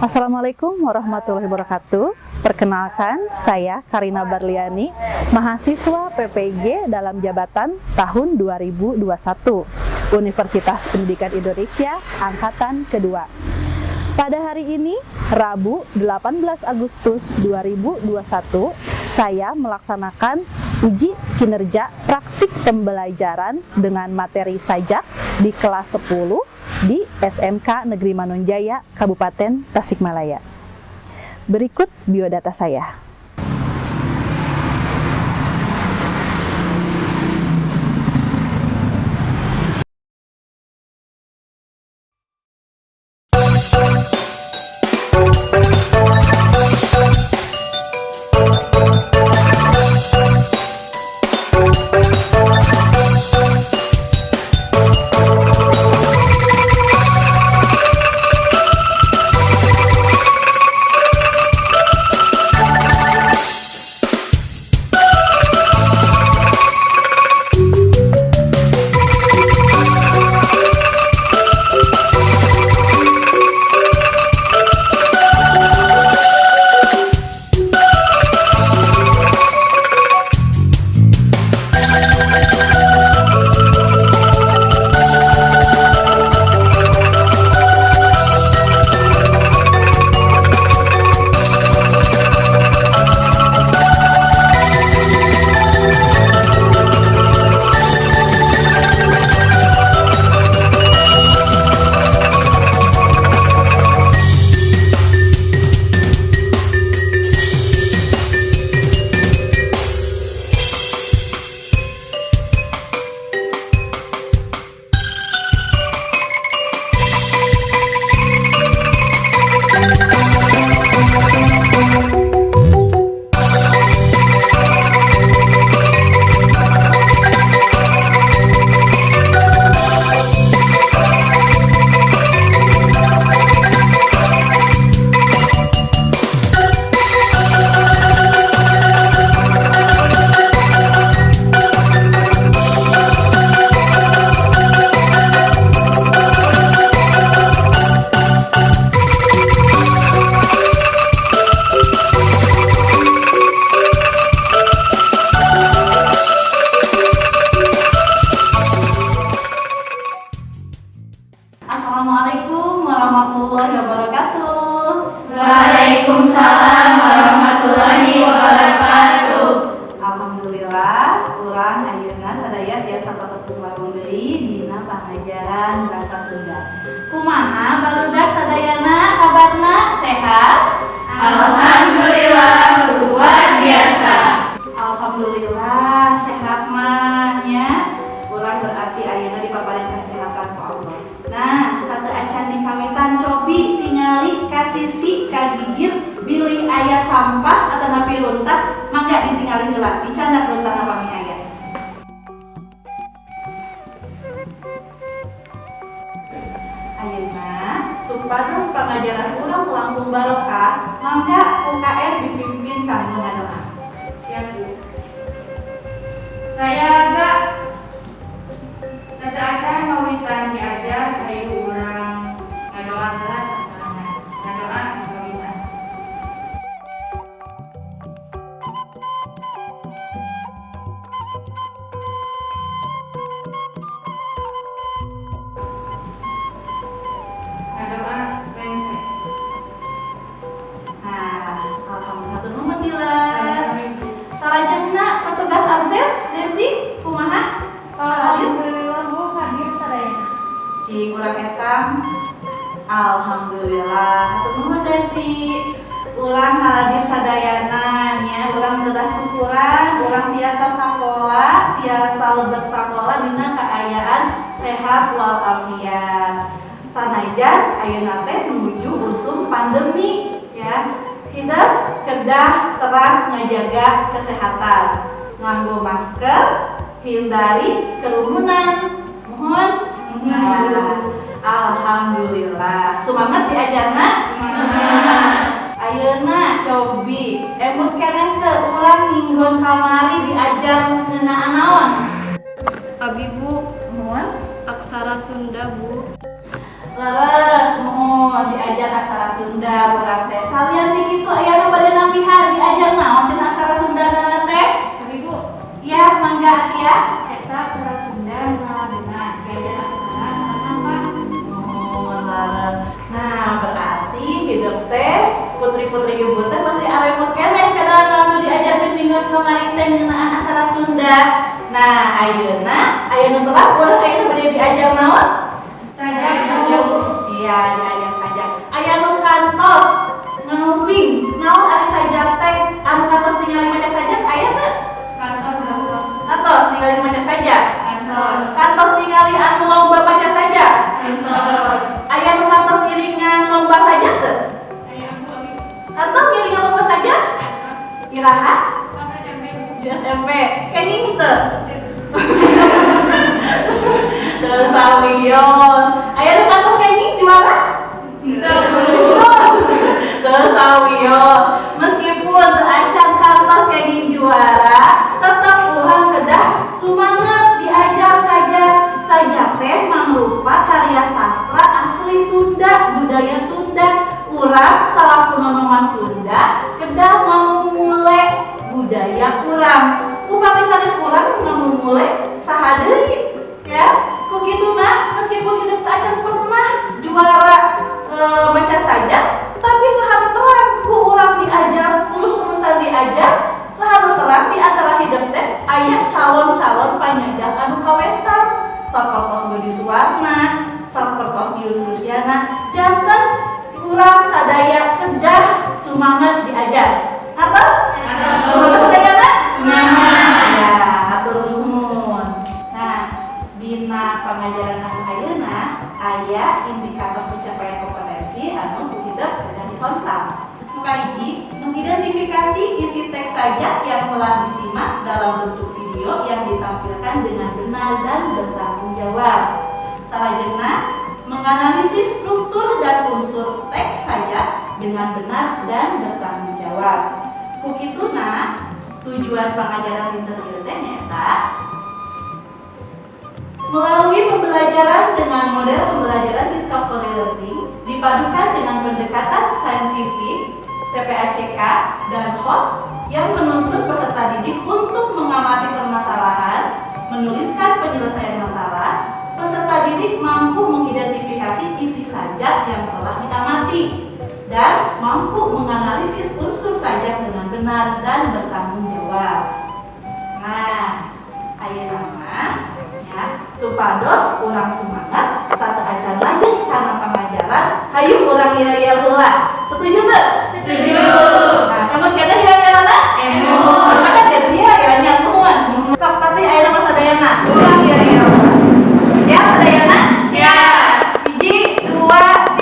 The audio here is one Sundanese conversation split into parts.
Assalamualaikum warahmatullahi wabarakatuh. Perkenalkan, saya Karina Barliani, mahasiswa PPG dalam jabatan tahun 2021, Universitas Pendidikan Indonesia angkatan kedua. Pada hari ini, Rabu 18 Agustus 2021, saya melaksanakan uji kinerja praktik pembelajaran dengan materi sajak di kelas 10 di SMK Negeri Manonjaya, Kabupaten Tasikmalaya. Berikut biodata saya. Assalamualaikum warahmatullahi wabarakatuh. Waalaikumsalam warahmatullahi wabarakatuh. Alhamdulillah, urang ayeuna sadaya tiasa patepung bareng deui dina pangajaran bahasa Sunda. Kumaha, barudak sadayana, kabarna sehat? Alhamdulillah, luar biasa. Alhamdulillah sehat mah nya. Urang berarti ayeuna dipaparin kesehatan ku Allah. Nah, sateuacan dikawitan, cobi tingali ka sisi, ka gigir, bilih aya sampah atanapi runtah. Mangga ditingali heula, dicandak runtah pami aya. Ayeuna supados pangajaran urang langkung barokah, mangga UKS dipimpin kanggo ngadoa. Siap, Bu. Saya agak sateuacan ngawitan diajar, hayu urang ngadoa heula sasarengan. Ngadoa ngawitan. Ngadoa rengse. Nah, alhamdulillah, hatur nuhun Dila. Sami-sami, Bu. Salajengna petugas absen, Desi, kumaha? Alhamdulillah, Bu, hadir sadayana. Cing urang etang. Alhamdulillah. Hatur nuhun, Desi. Urang hadir sadayana nya, urang kedah syukuran, urang tiasa sakola, tiasa lebet sakola dina kaayaan sehat walafiat. Sanajan ayeuna teh menuju usum pandemi ya. Kita kedah teras ngajaga kesehatan. Nganggo masker, hindari kerumunan. Mohon. Mohon. Alhamdulillah. Semangat diajarna? Semangat. Ayeuna cobi emut keneh teu urang minggon kamari diajar ngeunaan naon? Abi, Bu, Mohon. Aksara Sunda, Bu. Leres, mohon diajar aksara Sunda. Sunda urang teh. Salian ti kitu aya nu bade nambihan diajar naon cenah aksara Sunda na teh? Ibu. Ya, mangga ya. Eta aksara Sunda ngaladena diajar aksara apa? Oh, nah, berarti hidup teh putri-putri ibu teh masih arepot keneh kana anu diajarkeun minggu kamari teh ngeunaan aksara Sunda. Nah, ayeuna aya nu telah urang ayeuna bade diajar naon? Sajak. Iya, diajar sajak. Aya nu kantos nguping naon ari sajak teh? Anu kantos tingali maca sajak aya teu? Kantos. Kantos tingali maca sajak. Kantos. Kantos tingali anu lomba maca sajak. Kantos. Aya nu kantos ngiringan lomba sajak teu? Aya. Kantos ngiringan lomba sajak? Iraha? Di SMP. Kenging teu? Teu sawios. Aya nu kantos kenging juara? Teu sawios. Meskipun teu acan kantos kenging juara, tetep urang kedah sumanget diajar sajak. Sajak teh mangrupa karya sastra asli Sunda, budaya Sunda. Urang salaku nonoman Sunda kedah mamumule budaya urang. Upami sanes urang mamumule saha deui ya. Ku kituna meskipun hidup teu acan pernah juara maca sajak, tapi saha terang ku urang diajar terus-terusan diajar, saha terang di antara hidup teh aya calon-calon panyajak anu kawentar. Sapertos Dodi Suwarna, sapertos Yus Lusiana, janten urang sadaya kedah sumanget diajar. Apa? Sumanget sadayana? Semangat. Ya, hatur nuhun. Nah, dina pangajaran anu ayeuna aya indikator pencapaian kompetensi anu ku hidup kedah dikontak. Nu kahiji, mengidentifikasi isi teks sajak yang telah disimak dalam bentuk video yang ditampilkan dengan benar dan bertanggung jawab. Salajengna, menganalisis struktur dan unsur teks sajak dengan benar dan bertanggung jawab. Ku kituna, tujuan pengajaran dinten ieu teh nyaeta melalui pembelajaran dengan model pembelajaran discovery learning dipadukan dengan pendekatan saintifik, TPACK, dan HOTS yang menuntut peserta didik untuk mengamati permasalahan, menuliskan penyelesaian masalah. Peserta didik mampu mengidentifikasi isi sajak yang telah diamati dan mampu menganalisis unsur sajak dengan benar dan bertanggung jawab. Nah, ayeuna mah ya, supados urang semangat sateuacan lanjut kana pangajaran, hayu urang yel-yel heula. Setuju teu? Setuju. Nah, emut keneh yel-yelna? Emut. Maka jadi ya nya nuhun. Sok pasti ayeuna mah sadayana urang yel-yel. Ya, sadayana? Ya. 1, 2,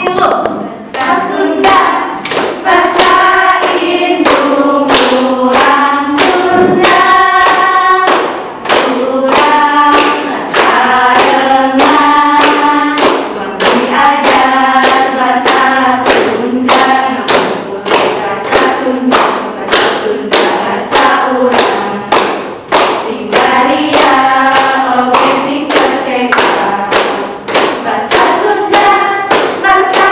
3. Sunda, basa indung urang Sunda, urang sarengan diajar basa Sunda, basa Sunda, basa Sunda, basa urang. Sing baria oge sing percaya, basa Sunda, basa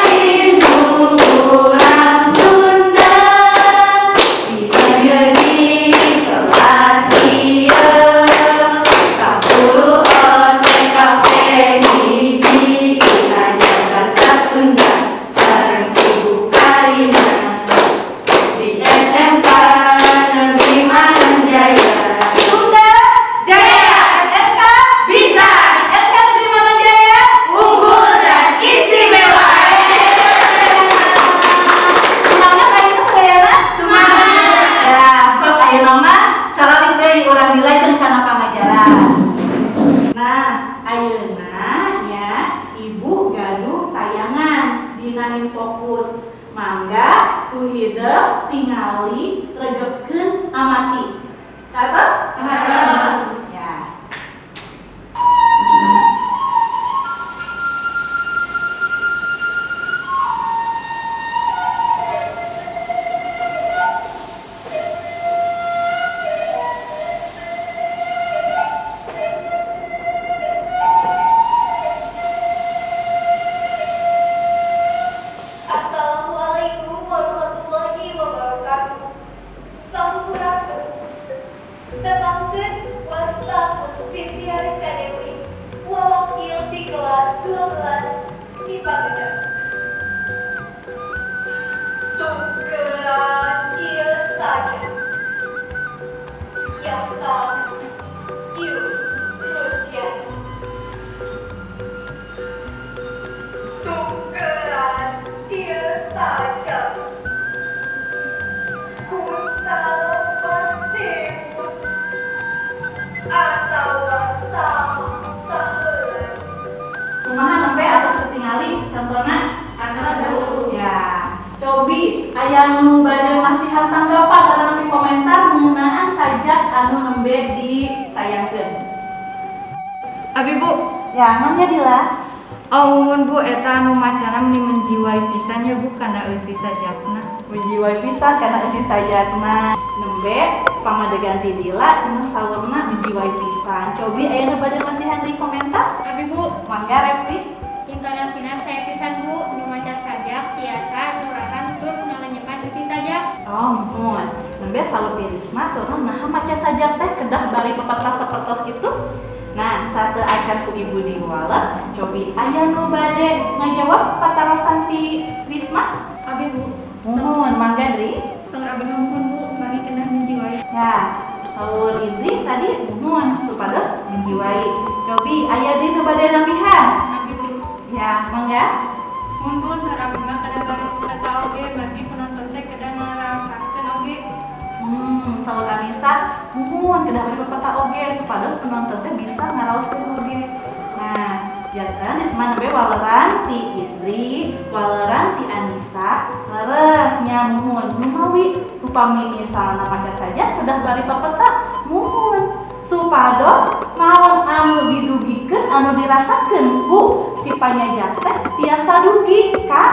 indung urang Sunda. Dina di kelas ieu, kapuluh TKP hiji, ngajar basa Sunda sareng Ibu Karina. Di SMK Negeri Manonjaya. Sunda Jaya, SMK bisa, SMK Negeri Manonjaya unggul dan istimewa. Semangat ayeuna sadayana? Semangat. Ya, sok ayeuna mah caralik deui urang dilajeng kana pangajaran. Nah, ayeuna nya ibu gaduh tayangan dina Infokus. Mangga ku hideung tingali regepkeun amati. Catat? Catat. Ya. Aya nu bade masihan tanggapan atau komentar ngeunaan sajak anu nembe ditayangkeun? Abi, Bu. Ya, mangga, Dila. Oh, mun Bu, eta anu macana meni menjiwai pisan ya, Bu, kana eusi sajakna. Menjiwai pisan karena eusi sajakna. Nembe pamadegan ti Dila cenah saurna menjiwai pisan. Cobi aya nu bade masihan deui komentar? Abi, Bu. Mangga, Repi. Intonasina sae pisan, Bu, nu maca sajak tiasa nurahan tur ngalenyepan eusi sajak. Oh, muhun. Nembe saur ti Risma saurna naha maca sajak teh kedah bari pepatah sapertos kitu? Nah, sateuacan ku Ibu diwaler, cobi aya nu bade ngajawab patarosan ti Risma? Abi, Bu. Muhun, mangga, Dri. Saur abi mah muhun, Bu, bari kedah menjiwai. Ya, saur Indri tadi muhun supados menjiwai. Cobi aya deui nu bade nambihan? Abi, Bu. Ya, mangga. Muhun, Bu, saur abi mah kedah bari kata oge bagi penonton teh kedah ngarasakeun oge. Saur Anissa, muhun kedah bari pepatah oge supados penonton teh bisa ngaraoskeun oge. Nah, janten mana be waleran ti Indri, waleran ti Anissa, leres nya muhun numawi upami misalna maca sajak kedah bari pepeta, muhun supados naon anu didugikeun anu dirasakeun ku si panyajak teh tiasa dugi ka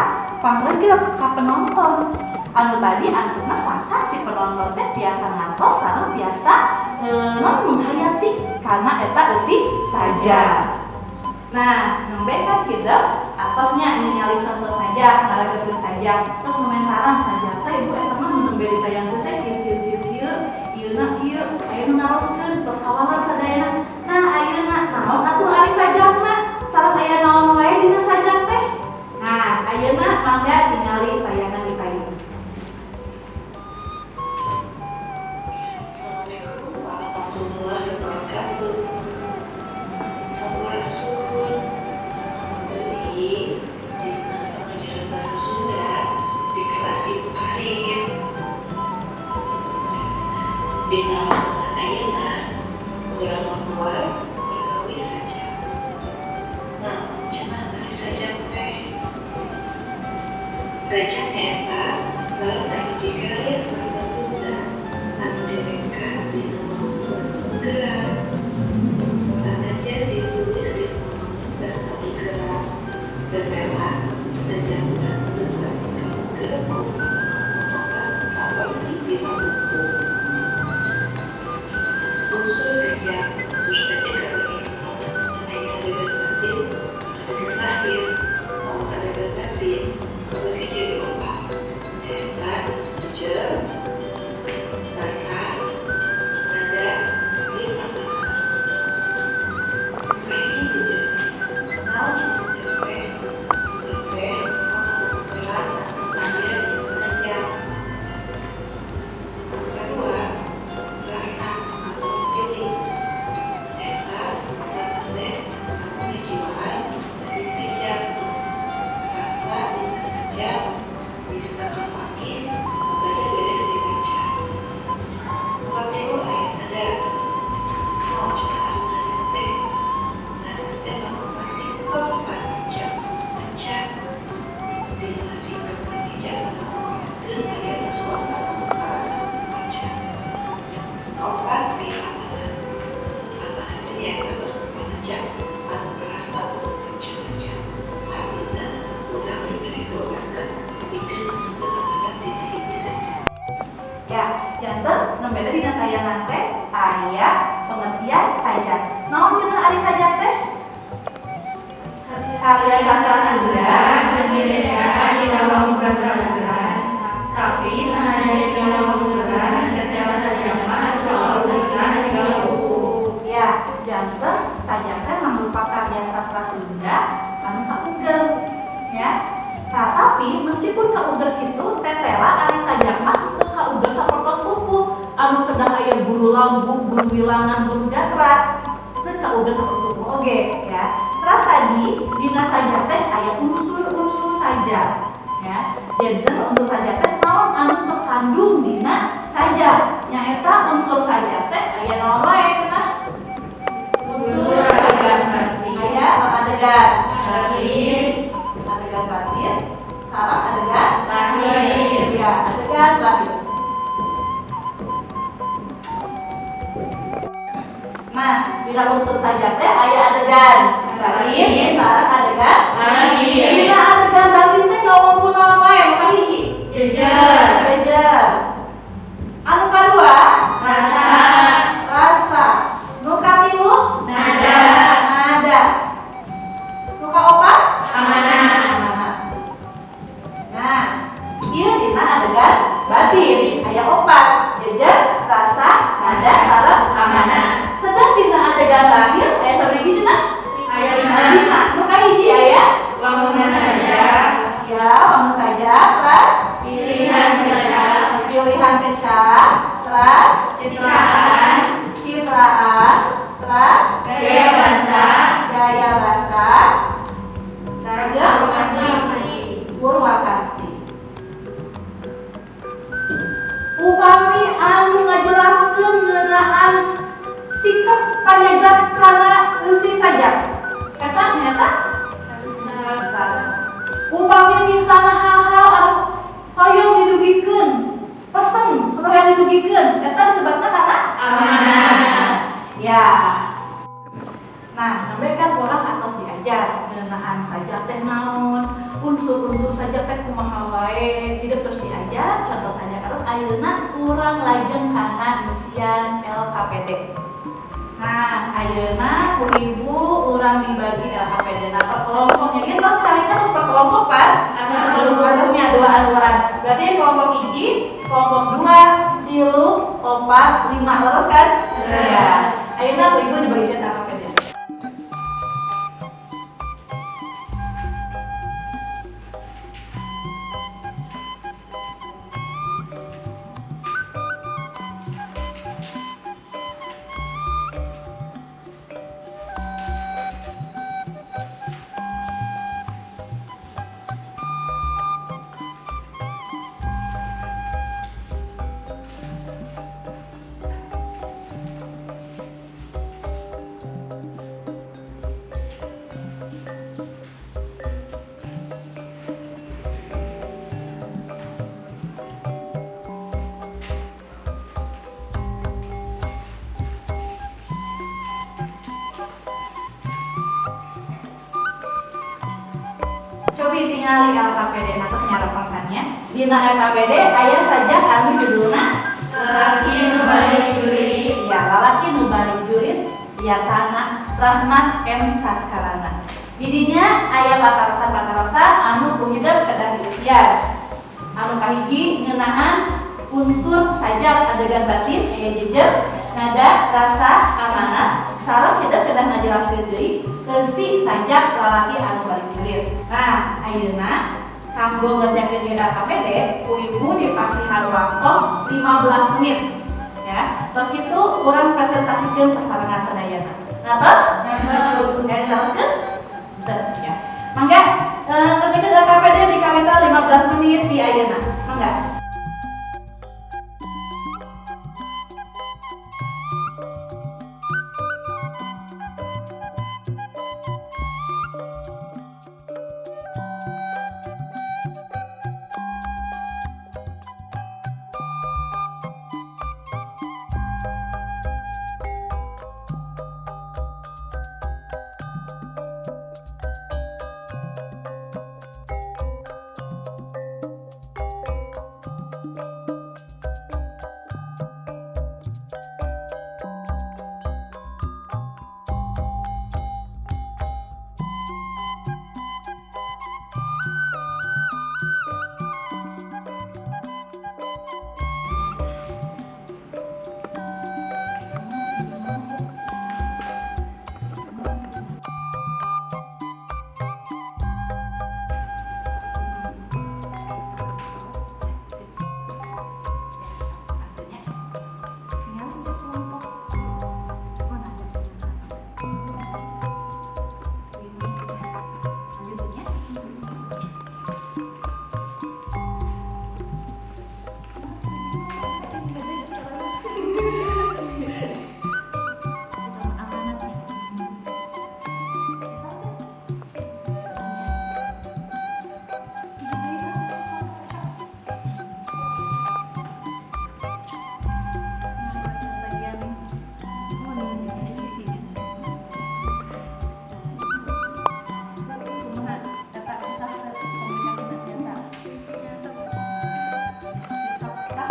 panglegep ka penonton. Anu tadi antuna sangka si penonton teh tiasa ngantos sareng tiasa non menghayati karena eta eusi sajak. Nah, nembe kan kita atasnya ningali contoh sajak, ngaragekeun sajak, terus komentaran sajak teh Ibu eta mah nu nembe ditayangkeun teh kieu kieu kieu kieu, ieuna kieu, aya nu naroskeun tos kawaler sadayana. Nah, ayeuna naon atuh ari sajakna? Sareng aya naon wae dina sajak teh? Nah, ayeuna mangga tingali tayangan di payun. Assalamualaikum warahmatullahi wabarakatuh. Sampurasun. Memberi dina pengajaran bahasa Sunda di kelas Ibu Karin. Dina ayeuna urang makuar perkawis sajak. Nah, cenah ari sajak teh. Sajak nyaeta salah sahiji karya sastra Sunda anu direka dina wangun basa gerak. Sanajan ditulis dina wangun basa gerak, tetela sajakna teu kauger ku patokan saperti dina buku. Unsur sajak, unsur sajak kabagi opat. Aya adegan batin, adegan lahir. Lamun adegan batin kabagi jadi opat. Nyaeta jejeg, rasa, nada, jeung amanat. Kahiji jejeg. Naon cenah jejeg teh? Jejeg teh merupakan peran anu aya dina sajak. Anu kadua, rasa atau feeling. Eta rasa teh anu ngajiwaan eusi sajak. Rasa dina sajak bisa kapanggih sabada beres dibaca. Nu katilu aya nada. Naon cenah ari nada teh? Nada teh mangrupa sikep panyejak maca. Dina sikep panyejak ngagambarkeun ayana suasana nu karasa ku pemaca. Kaopat aya amanat. Amanat teh nyaeta basa panyejak anu karasa ku pemaca sajak. Artina urang dibere kebebasan pikeun nentukeun amanat dina hiji sajak. Ya, janten nembe teh dina tayangan teh aya pengertian sajak. Naon cenah ari sajak teh? Karya sastra Sunda anu direka dina wangun basa gerak. Tapi sanajan dina wangun gerak, tetela sajak mah anu kaugeurna jiga buku. Ya, janten sajak teh mangrupa karya sastra Sunda anu kauger. Ya. Nah, tapi meskipun kauger kitu tetela ari sajak mah teu kauger sapertos pupuh anu kedah aya guru lambung, guru bilangan, guru gatra. Teu kauger sapertos pupuh oge ya. Terus tadi dina sajak teh aya unsur-unsur sajak ya. Janten unsur sajak teh naon anu terkandung dina sajak. Nyaeta unsur sajak teh aya naon wae cenah? Unsur adegan batin. Aya adegan Batin, adegan batin, sareng adegan lahir. Lahir. Ya, adegan lahir. Nah, dina unsur sajak teh aya adegan batin sareng adegan Lahir. Dina adegan batin teh ngomong kunaon wae nu kahiji? Jejer. Jejer. Anu kadua? Rasa. Rasa. Nu katilu? Nada. Nada. Nu kaopat? Amanah. Amanah. Nah, ieu dina adegan batin aya opat. Jejer, rasa, nada, sareng Amanah. Sedang dina adegan lahir aya sabaraha hiji cenah? Aya 5. 5. Nu kahiji aya Wangunan sajak. Ya, wangun sajak, terus Pilihan kecap. Pilihan kecap, terus Citraan. Citraan, terus Gaya bahasa. Gaya bahasa, Sareng Purwakanti. Purwakanti. Upami anu ngajelaskeun ngeunaan sikap panyajak kana eusi sajak. Eta nyaeta? Upami misalna hal-hal anu hoyong didugikeun, pesen anu hoyong didugikeun, eta disebutna kana Amanah. Ya. Nah, sampai kan orang atos diajar ngeunaan sajak teh naon, unsur-unsur sajak teh kumaha wae, hidup terus diajar, contoh sajak terus ayeuna urang lajeng kana ngisian LKPD. Nah, ayeuna ku ibu urang dibagi LKPD. Nah, per kelompoknya ini terus kali terus per kelompok kan? Atasnya dua-duaan. Berarti kelompok hiji, kelompok 2, 3, 4, 5, terus kan? Ya. Ayeuna ku ibu dibagikan LKPD. Cobi tingali LKPD nah terus nyarapangkannya. Dina LKPD aya sajak anu judulna Lalaki nu balik jurit. Ya, lalaki nu balik jurit biasana Rahmat M Saskarana. Didinya aya patarosan-patarosan anu ku hidup kedah diusian. Anu kahiji ngeunaan unsur sajak adegan batin aya jejer, nada, rasa, amanah, sareng hidup kedah ngajelaskeun deui keusi sajak lalaki anu balik jurit. Nah, ayeuna kanggo ngerjakeun ieu LKPD, ku ibu dipasihan waktu 15 menit. Ya, terus itu urang presentasikeun sasarengan sadayana. Nah, tos? Nah, teruskeun? Teu, ya. Mangga, teruskeun LKPD di kawitan 15 menit di ayeuna. Mangga.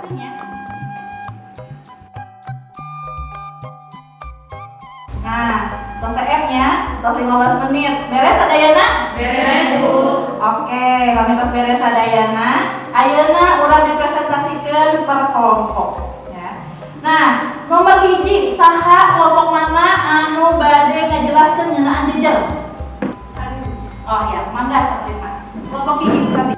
dipresentasinya. Nah, tos TM-nya, tos 15 menit. Beres sadayana? Beres, Bu. Oke, kami tos beres sadayana. Ayeuna urang dipresentasikan per kelompok ya. Nah, nomor hiji saha kelompok mana anu bade ngajelaskeun ngeunaan jejer? Oh ya, mangga Sabrina. Kelompok hiji berarti.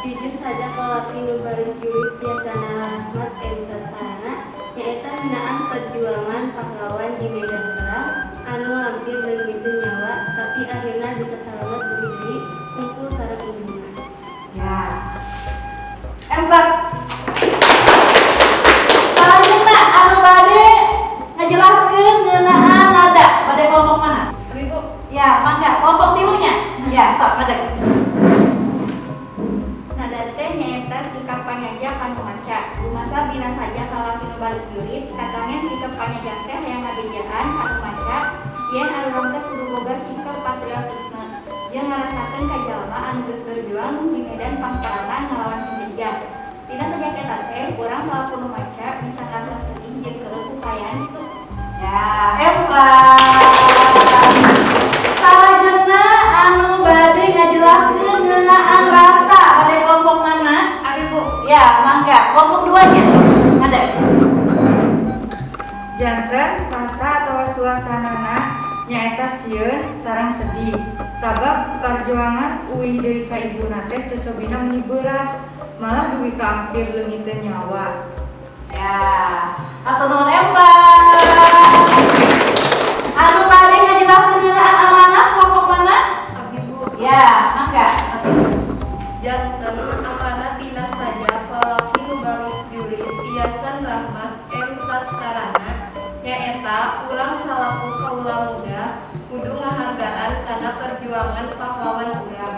Jujur sajak lalaki nu balik jurit Yasan Rahmat M. Sastrana nyaeta ngeunaan perjuangan pahlawan di medan perang anu hampir leungiteun nyawa, tapi akhirna bisa salamet dugi deui kumpul sareng indungna. Ya. Empat. Selanjutnya anu bade ngajelaskeun ngeunaan nada pada kelompok mana? Abi, Bu. Ya, mangga kelompok tilunya. Ya, sok nada. Nada teh nyaeta sikap panyajak kanu maca. Dumasar dina sajak lalaki nu balik jurit, katangen sikap panyajak teh hayang ngabejaan kanu maca yen arurang teh kudu boga sikap patriotisme jeung ngarasakeun ka jalma anu geus berjuang di medan pangperangan ngalawan penjajah. Dina sajak eta teh urang salaku nu maca bisa ngarasa sedih jeung keukeuh ku kaayaan kitu. Ya, empat. Salajengna anu bade ngajelaskeun ngeunaan rasa pada kelompok mana? Abi, Bu. Ya, mangga. Kelompok duanya. Ada. Janten rasa atau suasanana nyaeta sieun sareng sedih. Sabab perjuangan uih deui ka ibuna teh cocobina meuni beurat, malah dugi ka hampir leungiteun nyawa. Ya, hatur nuhun empat. Anu bade ngajelaskeun ngeunaan amanah kelompok mana? Abi, Bu. Ya, mangga. Janten amanah tina sajak lalaki nu balik jurit Yasan Rahmat M. Sastrana nyaeta urang salaku kaula muda kudu ngahargaan kana perjuangan pahlawan urang.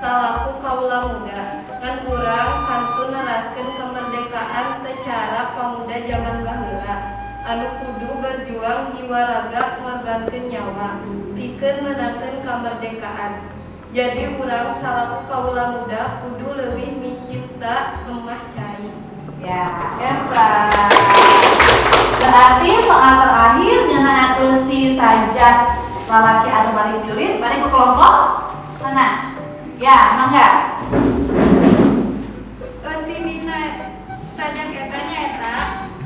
Salaku kaula muda ngan urang kantun neraskeun kemerdekaan secara pamuda zaman baheula anu kudu berjuang jiwa raga ngorbankeun nyawa pikeun meunangkeun kemerdekaan. Jadi urang salaku kaula muda kudu leuwih micinta lemah cai. Ya, empat. Berarti soal terakhir ngeunaan eusi sajak lalaki anu balik jurit balik ke kelompok mana? Ya, mangga. Eusi dina sajak eta nyaeta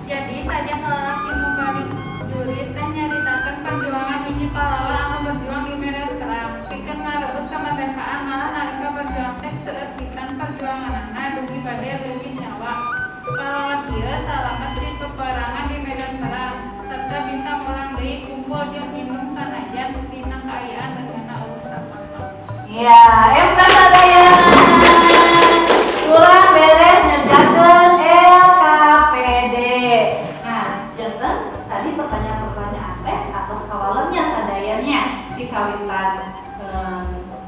jadi sajak lalaki nu balik jurit teh nyaritakeun perjuangan hiji pahlawan anu berjuang di medan perang pikeun ngarebut kemerdekaan, malah nalika berjuang teh seueur pisan perjuanganana dugi bade leungit nyawa. Pahlawan ieu salamet di peperangan di medan perang serta bisa mulang deui kumpul jeung indung sanajan dina kaayaan leungeunna euweuh saposo. Ya, empat sadaya. Kurang beres ngerjakeun LKPD. Nah, janten tadi pertanyaan-pertanyaan teh atas kawalennya sadayanya di kawitan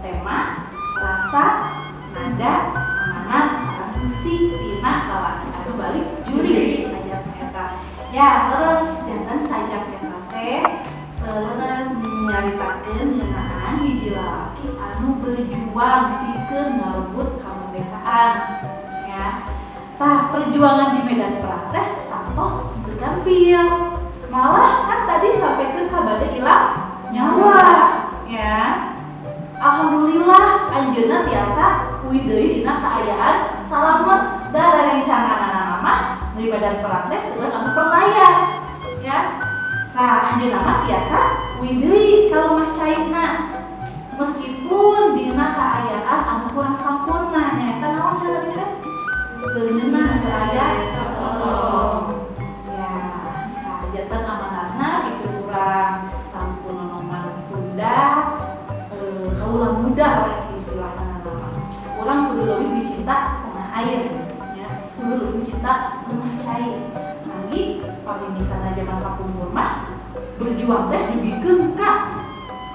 tema rasa, nada, amanat, sareng fungsi tina lalaki anu balik jurit sajak eta. Ya, terus janten sajak eta teh nyaritakeun ngeunaan hiji lalaki anu berjuang pikeun ngarebut kemerdekaan. Ya. Tah, perjuangan di medan perang teh tangtos bergampil. Malah kan tadi sampaikan ka bade hilang nyawa, ya. Alhamdulillah anjeunna tiasa uih deui dina kaayaan salamet da rerencanganana mah di medan perang teh seueur anu percaya, ya. Nah, anjeunna mah tiasa uih deui ka lemah caina. Meskipun dina kaayaan anu kurang sampurna, nyaeta naon cenah tadi teh? Leungeunna teu aya tolong. Ya, nah, janten amanatna pikeun urang sampun nonoman Sunda, kaula muda lah istilahna mah. Urang kudu leuwih dicinta tanah air, ya. Kudu leuwih cinta lemah cai. Lagi pami misalna zaman kapungkur mah berjuang teh dugikeun ka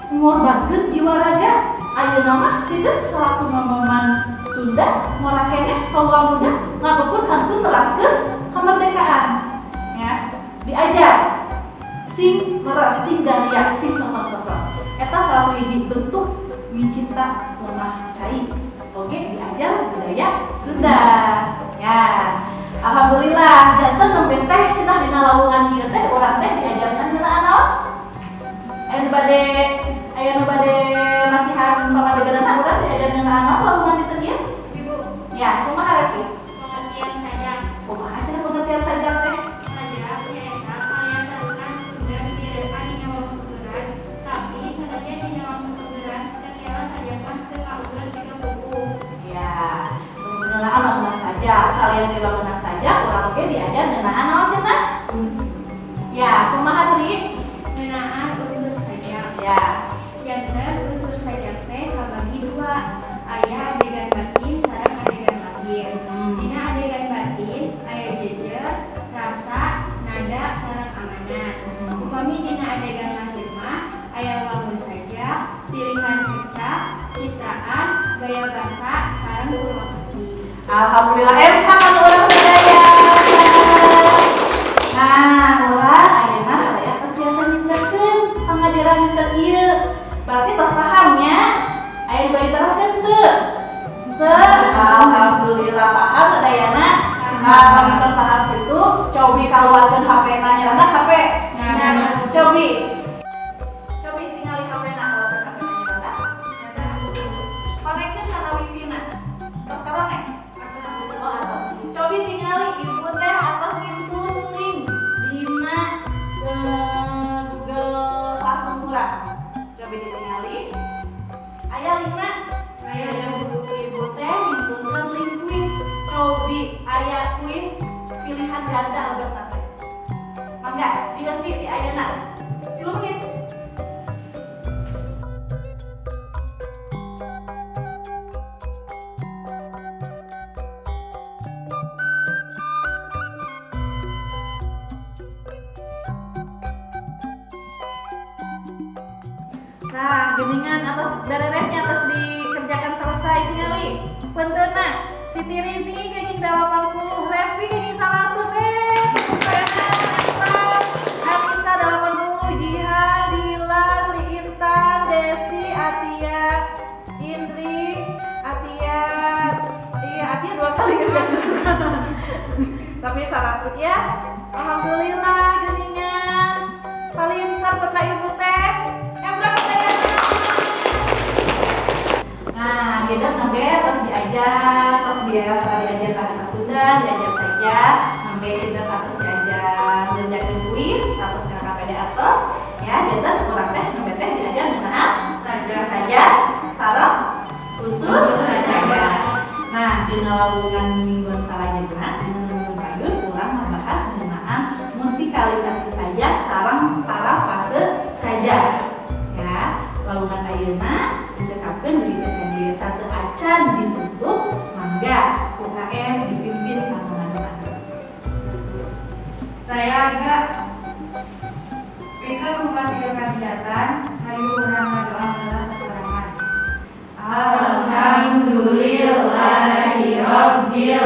ngorbankeun jiwa raga. Ayeuna mah kitu salaku nonoman Sunda ngora keneh kaula muda ngakukur kantun neraskeun kemerdekaan. Ya, diajar sing leres, sing gaya, sing sosok-sosok. Eta salah hiji bentuk mencinta lemah cai. Oke, diajar budaya Sunda. Ya. Alhamdulillah, janten nembe teh cenah dina lawungan ieu teh urang teh diajarkan ngeunaan naon? Aya nu bade masihan pamadeganana, urang diajar ngeunaan naon lawungan dinten ieu? Ibu. Ya, kumaha, Repi? Pengertian sajak. Kumaha cenah pengertian sajak teh? Sajak nyaeta karya saluran Sunda nu direpa dina waktu tuturan, tapi sanajan dina waktu tuturan sakira sajak mah teu kaugar siga pupuh. Ya, ngeunaan bangunan sajak. Salian di bangunan sajak, urang oge diajar ngeunaan naon cenah? Ya, kumaha, Tri? Ngeunaan unsur sajak. Ya. Janten unsur sajak teh kabagi dua, aya adegan batin sareng adegan lahir. Dina adegan batin aya jejer, rasa, nada, sareng amanat. Upami dina adegan lahir mah aya wangun sajak, pilihan kecap, citraan, gaya basa, sareng purwakanti. Alhamdulillah, emang anu urang sadaya. Nah, urang ayeuna sadaya tos biasa nyiptakeun pangajaran dinten ieu. Berarti tos paham nya? Aya nu bade diteraskeun teu? Teu. Alhamdulillah paham sadayana. Nah, kami tos paham kitu, cobi kaluarkeun HP-na, nyerana HP. Nah. Cobi. Cobi tingali HP-na, kaluarkeun HP-na nyerana. Konekkeun kana wifi-na. Tos karonek? Oh, atau cobi tingali ibu teh atos ngintun link dina Google Classroom kurang. Cobi ditingali. Aya linkna? Aya. Ibu teh ngintunkeun link kuis. Cobi aya kuis pilihan ganda lebetna teh. Mangga diganti di ayeuna. 3 menit. Nah, geningan atos bereresnya atos dikerjakan selesai tingali. Penteuna Siti Rini kenging 80, Revi kenging 100, Anita 80, Jihan, Dilan, Liintan, Desi, Atia, Indri, Atia, iya Atia dua kali kerja. Tapi 100 ya. Alhamdulillah geningan. Paling putra ibu teh. Yang berapa teh? Nah, kita sampai terus diajar, terus biasa diajar bahasa Sunda, diajar saja, sampai kita terus diajar ngerjakeun kuis, terus ke KPD atos, ya, kita kurang teh sampai teh diajar ngeunaan Sajak. Sajak, sareng unsur Sajak. Nah, dina lawungan mingguan salajengna, dina mingguan payun urang membahas ngeunaan musikalisasi sajak sareng parafrase sajak. Ya, lawungan ayeuna dicekapkeun dugi ka dieu sateuacan ditutup, mangga UKM dipimpin kanggo ngadoa. Saya agak Pikeun buka ieu kagiatan, hayu urang ngadoa heula sasarengan. Alhamdulillahirabbil